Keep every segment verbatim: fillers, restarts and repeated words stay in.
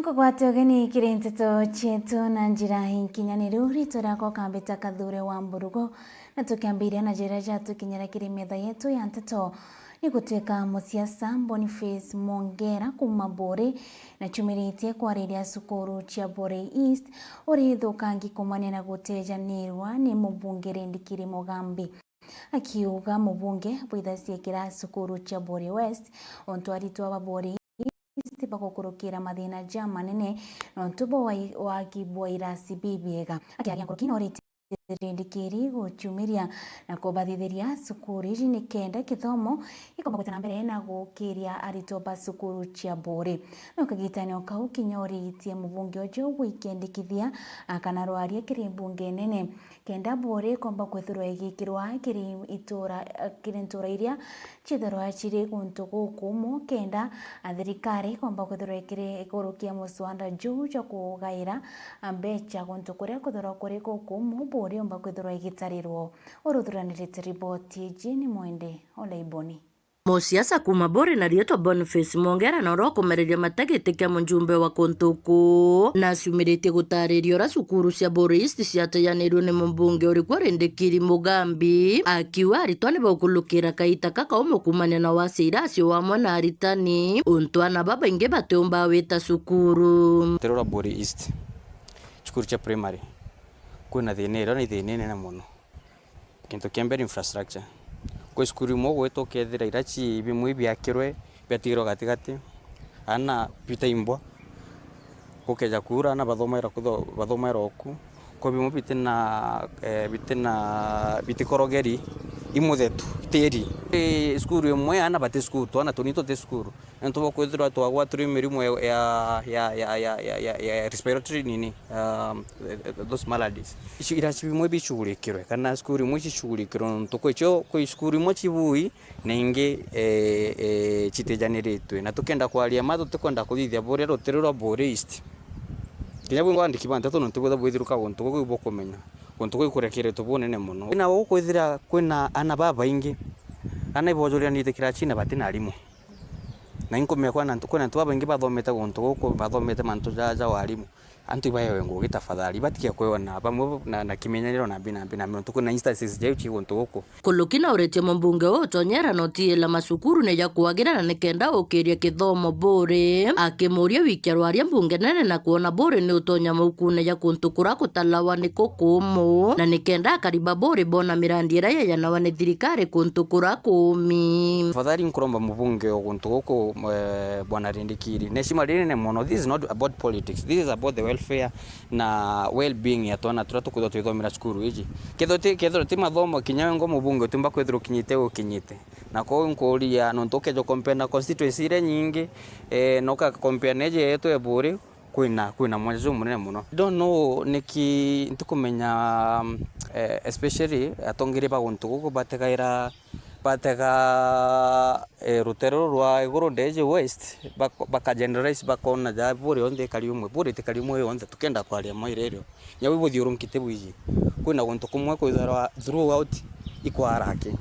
Kugwata ugeni kiri nteto cietu na njira inkinyaniru, ritwa riakwa ukambita Kathure wa Mburugu, na tukiambiria na jira jatukinyira kiri metha yetu ya nteto, ni gutuika musiasa Boniface Mwongera kuuma Buuri na ciumiritie kwariria cukuru cia Buuri East uri thukangi kumania na gutejanirwa ni mubunge Rindikiri Mugambi. Akiuga mubunge bwithaciikira cukuru cia Buuri West, untu aritwa ba Buuri East bagukurukira mathina jamanene nontu bwa wai-, wagi bwa irasi bibiega. Akiaria nkuruki, noritie Rindikiri guciumiria na kubathithiria cukuru iji nikenda kithomo gikomba gwita na mbere na gukiria aritwa ba cukuru cia Buuri. No kagitane o kau kinya uritie mubunge uju gwikendikithia kana rwaria kiri mbunge nene. Kenda Buuri ikomba kwithirwa igikirwa kiri itura, kiri ntura iria ciithirwa ciri guntu gukumu, kenda thirikari ikomba kwithirwa ikiri ikurukia muswanda juu jwa kugaira mbecha guntu kuria kwithirwa kuri gukumu, Buuri yomba kwithirwa igitarirwo. Uruthuranirite riboti iji ni Mwende Olaiboni. Musiasa kuuma Buuri na riitwa Boniface Mwongera na uria ukumereria mata giti kia mujumbe wa kuntu kuu, na aciumiritie gutariria uria cukuru cia Buuri East ciatejanirue ni mubunge uriku Rindikiri Mugambi, akiuga aritwa ni baukulukira kaita kakaumu kumania na wacia irasi o amwe na aritani, untu ana babaingi batiumba wita cukuru. Terura Buuri East, cukuru cia primary, kwina thina iria ni thina inene mono. Kintu kia mbere, infrastructure. Kwi cukuru imwe ugwita ukethira iraci bimwe ibiakirwe, biatigirwe gatigati, aana bitaimbwa, gukeja kuura, aana bathomaira kutho-, bathomaira oku. Kwi bimwe bitina, eh, bitina, bitikorogeri, imuthetu, tiri. Kwi cukuru imwe, aana bati cukuru, twana tunini tuti cukuru. Nontu bwa kwithirwa twagwatwirwe mirimo ya, ya, ya respiratory nini, um, those maladies. Ici iraci bimwe bicugurikirwe, kana cukuru imwe cicugurikirwe, nontu kwi cio, kwi cukuru imwe cibui, na ingi, eh, eh, citijaniritwe. Na tukenda kwaria ma, tutikwenda kuthithia buria rutiri rwa Buuri East. Kinya bwi ngwandiki ba nteto, nontu bwitha bwithiruka guntu guku bukumenya. Guntu guku kurekeretwe bunene mono. Na gukwithira kwina ana babaingi, ana ibojurianite kiracine bati na arimu. Na inkumenya kwina antu, kwina antu babaingi bathomete guntu guku, bathomete mantu ja, ja warimu. Antu ibaewe ngugi tafadhali, ibatige kwona bamwe na, na kimenyaniro na mbi na mbi na mbi, nontu kwina instances jau ci guntu guku. Kuluki na uritie mumbunge uu utonyera na utiila macukuru ni ja kwagira na nikenda ukiria kithomo Buuri, akimuria wikia rwaria mbunge nene na kwona Buuri ni utonya maukune ja kuntu kura kutalawa ni kukumu, na nikenda akari ba Buuri bona mirandi iria yeyanawa ni thirikari kuntu kura kumi. Tafadhali nkuromba mubunge o guntu guku, eh, Bwana Rindikiri. Ni heshima rinene mono. This is not about politics. This is about the welfare na well-being ya twana turia tukwithirwa twithomera cukuru iji. Kethirwa ti, kethirwa ti mathomo, kinya wengwa mubunge utiumba kwithirwa ukinyite ukinyite. Na kwou nkuria, nontu ukeja compare na constituency iria nyingi, eh, na uka compare na iji yetu ya Buuri, kwina, kwina mwanya jumunene mono. I don't know niki ntikumenya, um, eh, especially atongeria ba guntu guku bategaira, batega, eh, rutere ruru rwa iguru Ndeje West, bak-, baka generalize, bakona ja Buuri yonthe ikari umwe, Buuri itikari umwe yonthe, tukenda kwaria mwa irerio. Nyau ibuthiurunkite bwiji. Kwina guntu kumwe kwithirwa throughout ikwaraki.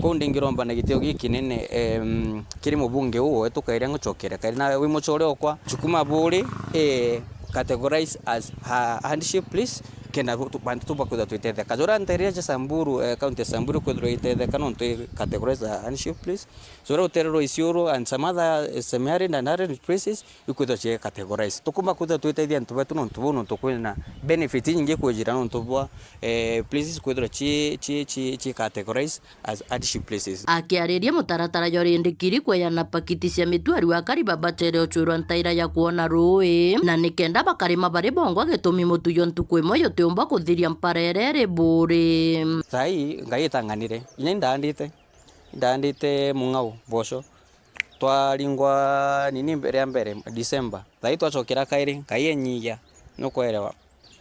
Kwou ndingiromba na gitio gikinene, em, kiri mubunge uu wetu Kairia ngucokere. Kairia nawe wi mucore okwa, cukuma Buuri, eh, categorize as ha-, hardship place, kenda tu-, bantu tumba kwithirwa twitetheka. Jura nteria ja Samburu, eh, county ya Samburu kwithirwa itetheka nontu i categorize as hardship place. Jura rutere rwa Isiolo and some other, eh, semi-arid and arid places, ikwithirwa cie categorize. Tukumba kwithirwa twitethia antu betu nontu buu, nontu kwina benefit inyingi kwijira nontu bwa, eh, places kwithirwa ci, ci, ci, ci categorize as hardship places. Akiariria mutaratara jwa Rindikiri kweana pakiti cia mituari wa kari babatere ucwirwa ntaira ya kwona rui, na nikenda bakarima bari bongwa gitumi mutuyo ntuku imwe yutiumba kuthiria mpara iria iri Buuri. Thai Ngai itanganire, inya indandite, indandite mung'au, mboco. Twaringwa nini mbere ya mbere, December. Thai twacokera kairi, Ngai enyigia, nukwerewa.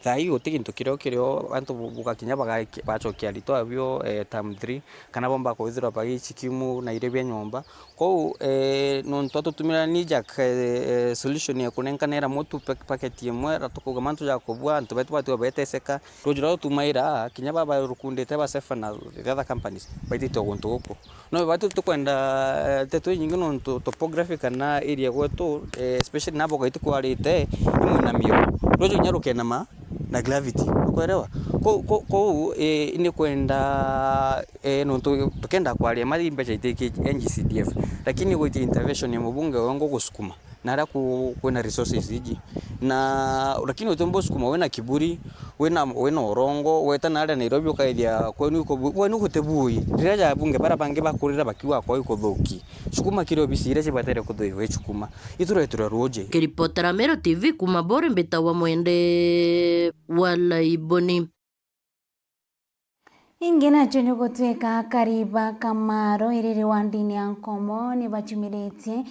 Thaa ii guti gintu kirio kirio antu bu-, bugakinya bagaki-, bacokia aritwa abio, eh, term three, kana bomba kwithirwa bagicikimu na irio bia nyomba. Kwou, eh, nontu atutumira knee jerk, eh, eh, solution ya kunenkanira mutu pa-, packet imwe, ra tukauga mantu ja kubua, antu betu batiwa beteseka. Ruuji ruria rutumaira, kinya baba rukundite ba Sefa na the other companies, baitite o guntu guku. No batu tukwenda, eh, tetu inyingi nontu topography kana area gwetu, eh, especially nabo gaitu kwarite, imwe na mio. Ruuji kinya rukenama na gravity. Ukwerewa? Kou, kou, kou, eh, ni kwenda, eh, nontu tukenda kwaria mari mbeca itiki N G C D F. Lakini gwitie intervention ya mubunge wengo gusukuma. Na aria ku-, kwina resources iji. Na, lakini uti mbusukuma wina kiburi, wina, wina urongo, weta na aria Nairobi ukaithia kwenu iko bu-, kwenu guti bui. Riria ja bunge bara bangi bakurira bakiuga kwao ikuthuki. Sukuma kiri obisi iria cibatere kuthuiwa icukuma. Ituretura ruuji. Kiripotera Meru T V kuma Buri, mbitawa Mwende wa Laiboni. Ingi nacio ni gutwika akari ba Kamaro iriri wandini ya Nkomo ni bachumiritie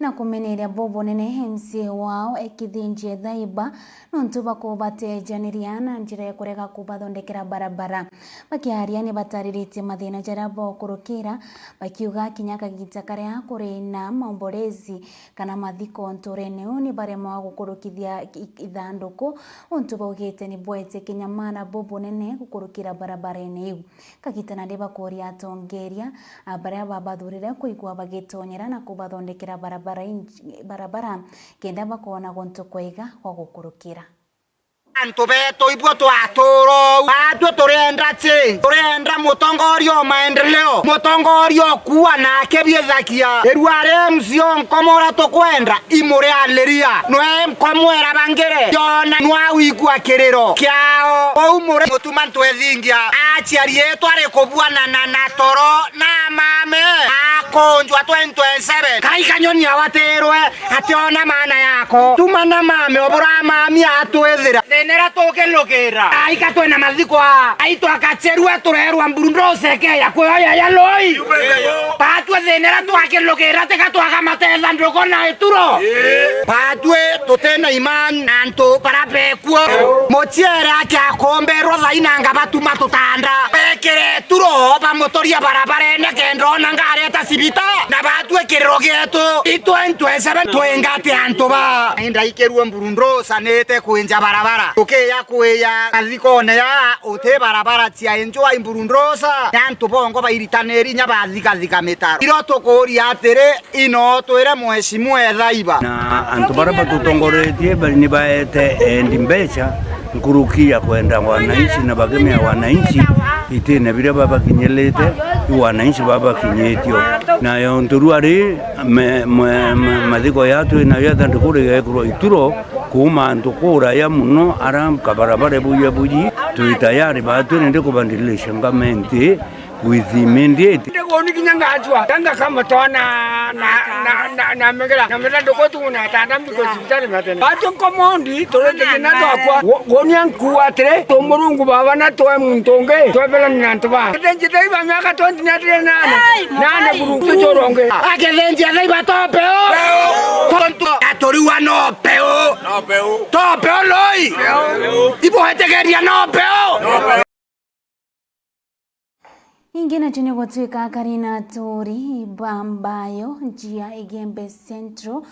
na kumeneria bubunene M C A wao e Kithinji Ethaiba nontu bakubatejaniria na njira ya kurega kubathondekera barabara. Bakiaria ni batariritie mathina jaria bokurukira, bakiuga kinya kagita karia kuri na maombolezi kana mathiko nturene uu ni baremwa gukurukithia i-, ithanduku, untu baugite ni bwete kinyamara bubunene gukurukira barabarene iu. Kagita nandi bakuria atongeria, a, baria babathurire kwigua bagitonyera na kubathondekera barabara inj-, barabara kenda bakoona guntu kwega gwa gukurukira. Antu betu ibuo twatuura uu. Baatwi turienda change. Turienda mutongoria o maendeleo. Mutongoria o kuua nake biithakia. Irua ria M C A o Nkomo uria tukwenda, imurialiria. Nwe nkomwera bangire. Yona nwawigua kiriro kiao. Kou muri mutuma ntwethingia. Aciari etu ari kubuanana na toro na mame. Akunjwa twenty twenty-seven. Karai kanyoni awatirwe. Ationa maana yako. Tuma na mame obura mami atwithira. Thina iria tukilukira. Aika twina mathiko a. Aitu akacherua turerwa mburundro usekeya kuoya ya loi. Batwe thina iria twakilukira tiga twaga matetha nduko na ituro. Batwe tutina imani na antu bara bekuo. Muchiere aki akomberwa thaina ngabatuma tutanda. Bekire turo bamutoria barabarene kenda ona ngareta cibita. Na batwe kiriro gietu. Itwe ntwesebe twingate antu ba. Indaikirue mburundro sanite kwinja barabara. Ukiya kwiya mathikone ya uti barabara cia injwa imburundrosa. Ni antu bongo bairitaniri nya bathigathika mitaro. Iro tukuria atiri, ino twire mheshimiwa Ethaiba. Na antu baria batutongoretie bari ni baete endi mbeca nkuruki ya kwenda wananchi na bakimea wananchi itine biria babakinyirite, i wananchi babakinyitio. Nayo nturua ri me-, me-, me-, mathiko yatu inayo ya thanduku rigekirwa ituro kuuma antu kuraya muno ara kabarabara buya buyi, twi tayari batwi nindi kubadilisha ngamenti with immediate. Ndigoni kinya ngachwa, tanga kama twana na, na, na, na migera, na migera nduko tu na tanda mbiko cibitari matene. Batu nkomondi, tore tegena twakwa, wo-, gonia nkuwa atiri, tu Murungu baba na twe muntu ungi, twebelani na antu ba. Ndenjite iba miaka twenty na three nane, nane buru tucoronge. Agethenjia thaiba topeo. Tontu atoriwa no peu. No peu. Topeo loi. Ibo etegeria no peu. Ingi nacio ni gutwika akari na aturi ba Mbayo, njia Igembe Central,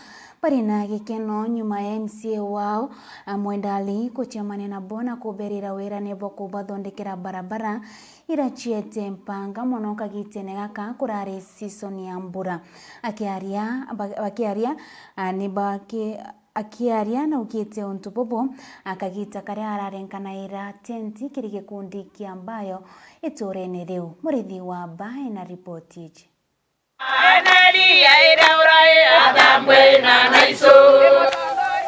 bari na gikeno nyuma ya M C A wao, a, Mwenda Ali gucemania nabo na kuberira wirane bwa kubathondekera barabara ira ciete mpanga mono kagitene gaka kurari season ya mbura. Akiaria, ba-, bakiaria, a, ni baki-, Akiaria naugite untu bubu, a, kagita karia ararenkanaira tenti kiri gikundi kia Mbayo iturene riu. Murithi wa Mba ena ripoti iji.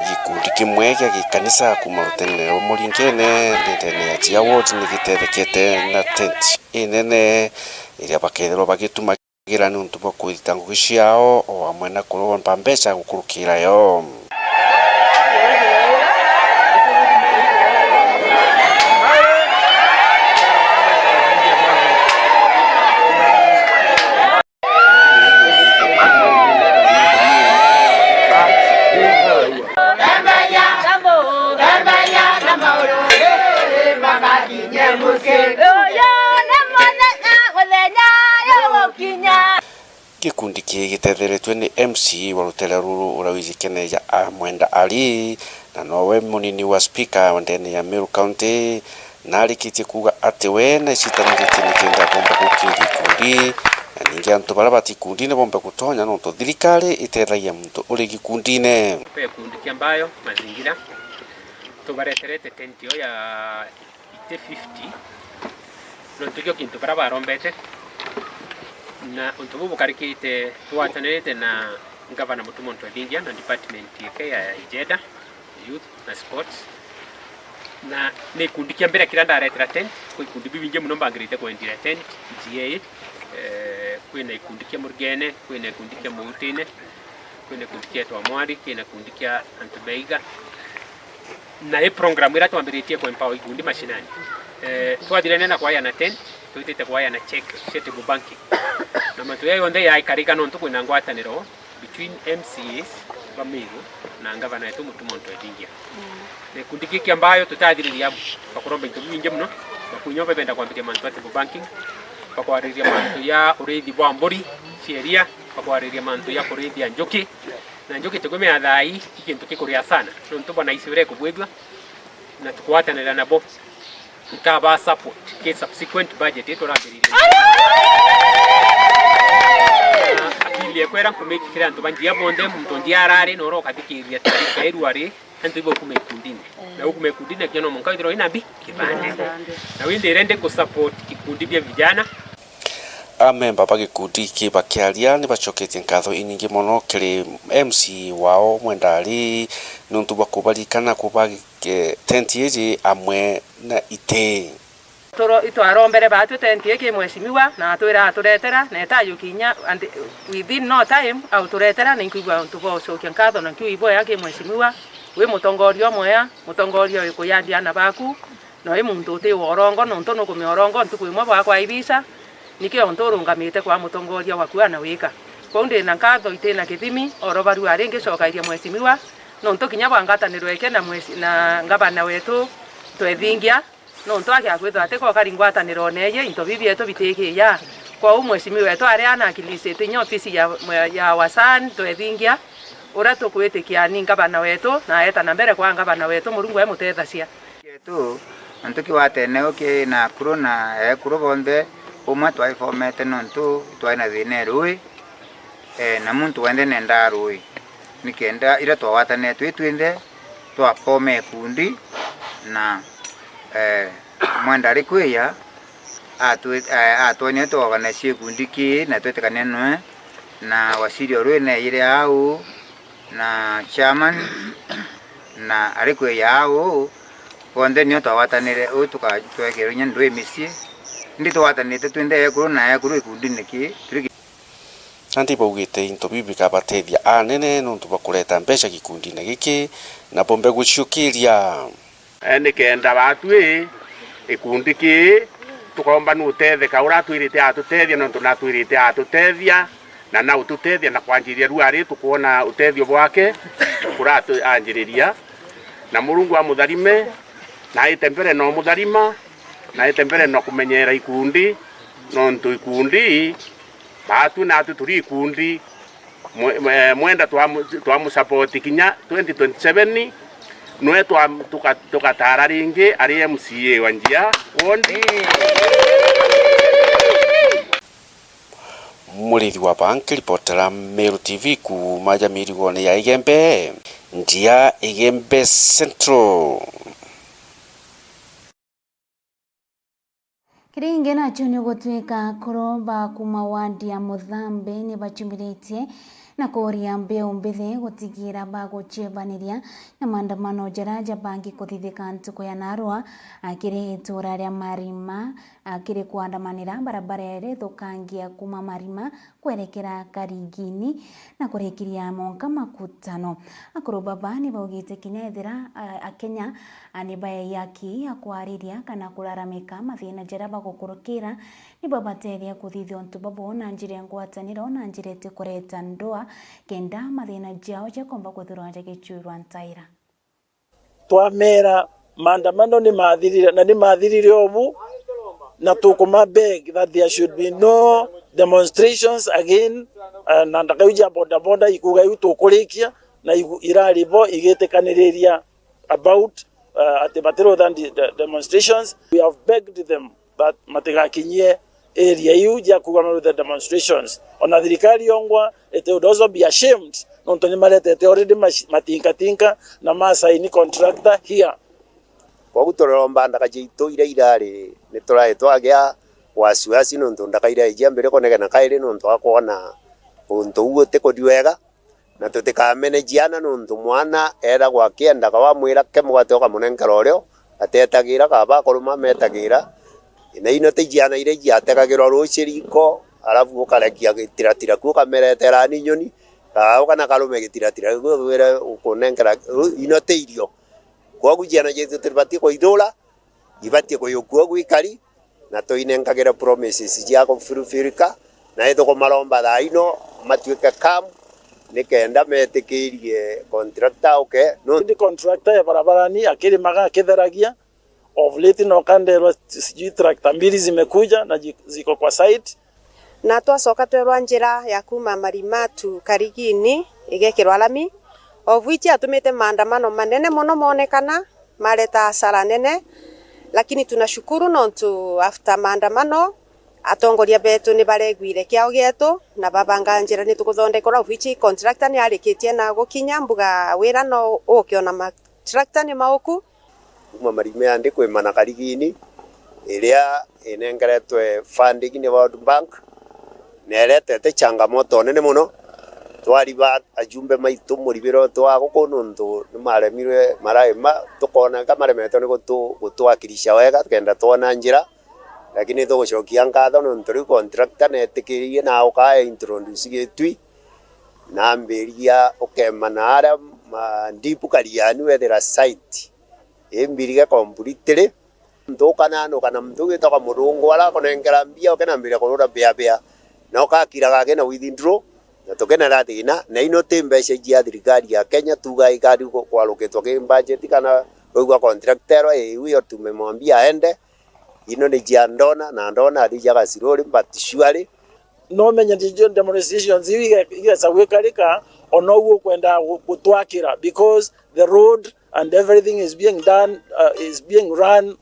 Gikundi kimwe gia gikanisa kuuma rutenene rwa Muringene, ndene ya Jia Ward, ni gitethekete na tenti inene iria bakethirwa bagituma gira niuntu bwa kwithita ngugi ciao, o amwe na kuromba mbeca gukurukira yo. giki gitetheretue ni M C A wa rutere ruru uria wijikene ja a Mwenda Ali, na nowe munini wa speaker wa ndene ya Meru County, na arikitie kuuga ati we na icitaniritie nikenda bomba gukiria ikundi, na ningi antu baria bati ikundine bombe gutonya nontu thirikari itethagia muntu uri gikundine. Pe kundi kia Mbayo Mazingira, tubareterete tent yo ya ite fifty, nontu kio kintu baria barombete, na untu buu bukarikite twatanirite na Ngavana Mutuma Ntwethingia na department yake ya gender, youth na sports, na ni ikundi kia mbere kiria ndaretera tent. Kwi ikundi bibingi muno mbangirite kwendira tent njia ii. Eh, kwina ikundi kia Murugene, kwina ikundi kia Muutine, kwina ikundi kia Twamwari, kwina ikundi kia antu baiga. Na i program iria twambiritie ku empower ikundi mashinani. Eh, twathirene na kwayana tent, twitite kwayana check cia table banking. Na mantu ya yonthe yaikarika nontu kwina ngwataniro between M C As ba Meru na ngavana wetu Mutuma Ntwethingia. Na ikundi giki ambayo tutathiriria amwe, bakuromba into bibingi muno, bakunya bebenda kwambiria mantu ya table banking, bakwariria mantu ya urithi bwa mburi cia iria, bakwariria mantu ya kurithia njuki. Na njuki tukumenya thaa ii i kintu gikuria sana, nontu bwana isi uria ikubwithua, na tukwatanira nabo, tukaba support ki subsequent budget iturambiririe. Na appeal ekwera nkumikikira antu ba njia bonthe, muntu njia arari na uria ukathikiriria taarifa iru ari, antu ibo kuma ikundini. Na ukuma ikundini akio no munka withirwa wina mbi kibande. Na windire ndi ku support ikundi bia vijana. Amemba ba gikundi ki bakiaria ni bacoketie nkatho inyingi mono kiri M C A wao Mwenda Ali niuntu bwa kubaririkana kuba, eh, tenti iji amwe na iti. Turo-, itwarombere baatwi tenti ii ki mheshimiwa, na atwira aturetera, na etajukinya and within no time auturetera, na inkwigua untu bwa gucokia nkatho, na nkiuga ibwega ki mheshimiwa, wi mutongoria umwea, mutongoria wi kuyambia ana baku, na wi muntu uti wa urongo, nontu nukumia urongo ntuku imwe bwakwa ibica, nikio untu urungamite kwa mutongoria waku ana wika. Kwou ndina nkatho itina kithimi, oro barua ringi cokairia mheshimiwa, nontu kinya bwa ngwataniro eke na mhesi-, na ngavana wetu Twethingia, nontu agia kwithwa ati ko kari ngwataniro neeji, into bibi bietu bitikiya. Kwou mheshimiwa wetu aria anakilisite inya ofisi ya, ya Wasan Twethingia, uria tukwitikia ni ngavana wetu, na aeta na mbere kwa ngavana wetu, Murungu emutethacia. Yetu, antu kiwatene uki na akuru na ekuru bonthe, umwe twaifomete nontu twai na thina e rui, eh, na muntu wenthe nendaa rui. Nikenda iria twagwatanire twi twinthe, twapome ikundi, na, eh, Mwenda ari kwija, atwi-, eh, atwonie tuorganize ikundi kii, na twitikania nwe, na waziri o rui neejire au, na chairman, na ari kwija au, bonthe nio twagwatanire, uu tuka-, twekerwe inya ndui micii. Indi tugwatanite twinthe ekuru na ekuru ikundine kii, turi ki- Nandi baugite into biu bikabatethia anene nontu bwa kureta mbeca gikundine giki, na bombe guciukiria. Eh, nikenda batwi ikundi kii tukomba nutetheka uria atwirite atutethia, nontu natwirite atutethia, na naututethia na kwanjiria riu ari tukwona utethio bwake kuria atu-, anjiriria. Na Murungu amutharime, na aite mbere na umutharima, na aite mbere na kumenyera ikundi, nontu ikundi, batwi natwi turi ikundi, mwe-, mwe-, Mwenda twamu-, twamusupport kinya twenty twenty-seven, nwe twa-, tuka-, tukatara ringi ari M C A wa Njia ward. Murithi wa Baa nkiripotera Meru T V kuuma ja mirigone ya Igembe, Njia, Igembe Central. Kiringi nacio ni gutwika akuru ba kuma wandi ya Muthambi ni bachumiritie na kuuria mbiu mbithi gutigira bagucebaniria na maandamano jaria jabangi kuthithika ntuku ya narua, a, kiri itura ria Marima, a, kiri kuandamanira barabara iria ithukangia kuma Marima kwerekera Karigini na kurikiria monka makutano. Akuru baba ni baugite kinya ethira, a, Akenya, a, ni baei haki ya kwariria kana kulalamika mathina jaria bagukurukira, ni babatethia kuthithia untu babo na njira ya ngwataniro na njira iti kureta ndua, kenda mathina jao jakomba kwithirwa jagichwirwa ntaira. Twamera maandamano ni mathirire, na ni mathirire obu, na tukuma beg that there should be no demonstrations again, uh, na ndakau cia bodaboda ikuga iu tukurikia, na igu-, irari bo igitikaniriria about, uh, ati batirutha ndi-, de-, demonstrations. We have begged them that matigakinyie area iu cia kuga maruthe demonstrations. Ona thirikari yongwa, it would also be ashamed, nontu ni maretete already mash-, matinkatinka na masaini contractor here. Kwogu turaromba ndaka ciaitu iria irari, ni turari twagia wasiwasi nontu ndaka iria ijiambire kunegena kairi nontu akwona untu uu utikuthi wega, na tutikamenejiana nontu mwana ethagwa akienda kawamwira ke mugate ukamunenkera urio atetagira, kaba akuruma metagira. Na ino ti ciana iria ijiategagirwa ruci riko, alafu ukarekia gitiratira ku ukameretera ni nyoni, kaa ukana karume gitiratira ku wire ukunenkera, ino ti irio. Kwogu ciana cietu tibati kuithura, ibati kuyukua gwikari, na tuinenkagira promises cia kufulfillika, na itukumaromba thaa ino matuike calm, nikenda metikirie contractor auke. No ndi contractor ya barabarani akirimaga akitheragia, of late noka nderwa sijui tractor mbili zimekuja na ji-, ziko kwa site. Na twacoka twerwa njira ya kuuma Marima to Karigini igekirwa lami, of which atumite maandamano manene mono monekana, mareta hasara nene, lakini tunashukuru nontu after maandamano, atongoria betu ni baregwire kiao gietu na babanga njira ni tukuthondekerwa, of which contractor ni arikitie na gukinya mbuga wira no ukiona ma tractor ni mauku. Kuma Marima yandi kwimana Karigini, iria inengeretwe funding ni World Bank, na iretete changamoto nene mono. Twariba ajumbe maitu muribiro twa guku nontu ni maremirwe maraima, tukona ka maremetwe ni gutu-, gutwakirisha wega, tukenda twona njira, lakini tugucokia nkatho nontu riu contractor netikiririe na ukaa introduce gitui, na ambiriria ukemana aria ma-, ndipu Kariani wethira site imbirige completely. Muntu ukananuka na muntu ugitagwa Murungu, ara akunenkera mbia, ukenambiria kurura bia bia, na ukakiraga akina withdraw, na tukenera thina. Na ino ti mbeca cia thirikari ya Kenya, tuga ikari ku-, kwarukitwa ki budget kana waigua contractor erwa, "Ii, uyo tumemwambia aende." Ino ni cia ndona, na ndona ari cia gasiruri, but surely no menye demonstrations iu ige-, igesa gwikarika, ona uguo ukwenda gu-, gutwakira, because the road and everything is being done, uh, is being run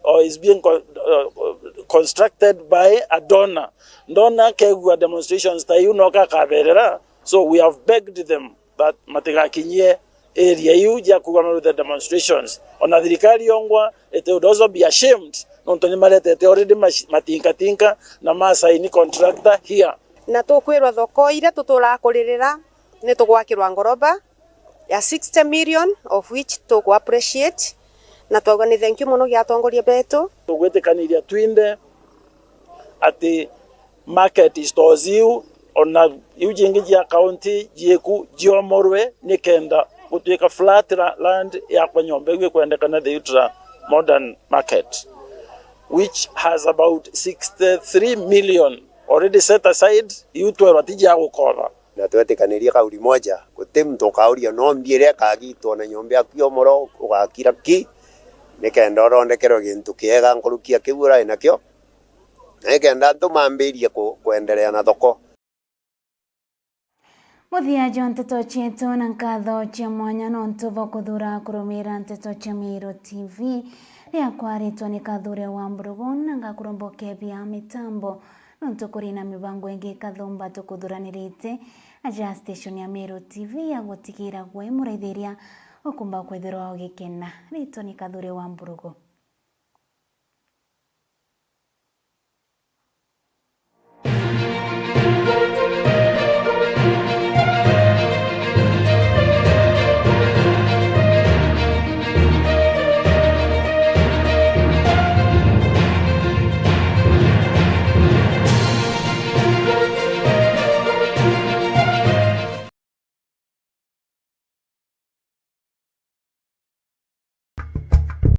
or is being con-, uh, constructed by a donor. Ndona kegua demonstrations ta iu no kakaberera, so we have begged them that matigakinyie area iu cia kuga marute demonstrations. Ona thirikari yongwa, it would also be ashamed, nontu ni maretete already mash-, matinkatinka na masaini contractor here. Na tukwirwa thoko iria tuturaga kuririra ni tugwakirwa ngoroba ya sixty million, of which tuku appreciate, na twauga ni thank you mono gia atongoria betu. Tugwitikaniria twinthe ati market stores iu, ona iu jingi cia county jieku, jiomorwe nikenda gutwika flat ra-, land yakwa nyomba iu ikwendekana the ultra modern market, which has about sixty-three million already set aside, iu twerwa ti jia gukoba. Na twetikanirie kauli moja, guti muntu ukauria no mbia iria ikagitwa na nyomba yaku yomorwa ugakira ki, nikenda uthondekerwe gintu kiega nkuruki ya kiu urai nakio, na nikenda antu mambirie ku-, kwenderea na thoko. Muthia jwa nteto cietu, na nkatho cia mwanya nontu bwa kuthura kurumira nteto cia Meru T V. Riakwa ritwa ni Kathure wa Mburugu, na ngakurombokia bia mitambo nontu kuri na mibango ingi kathumba tukuthuranirite aja station ya Meru T V ya gutigira gwe muraithiria ukumba kwithirwa ugikena. Ritwa ni Kathure wa Mburugu.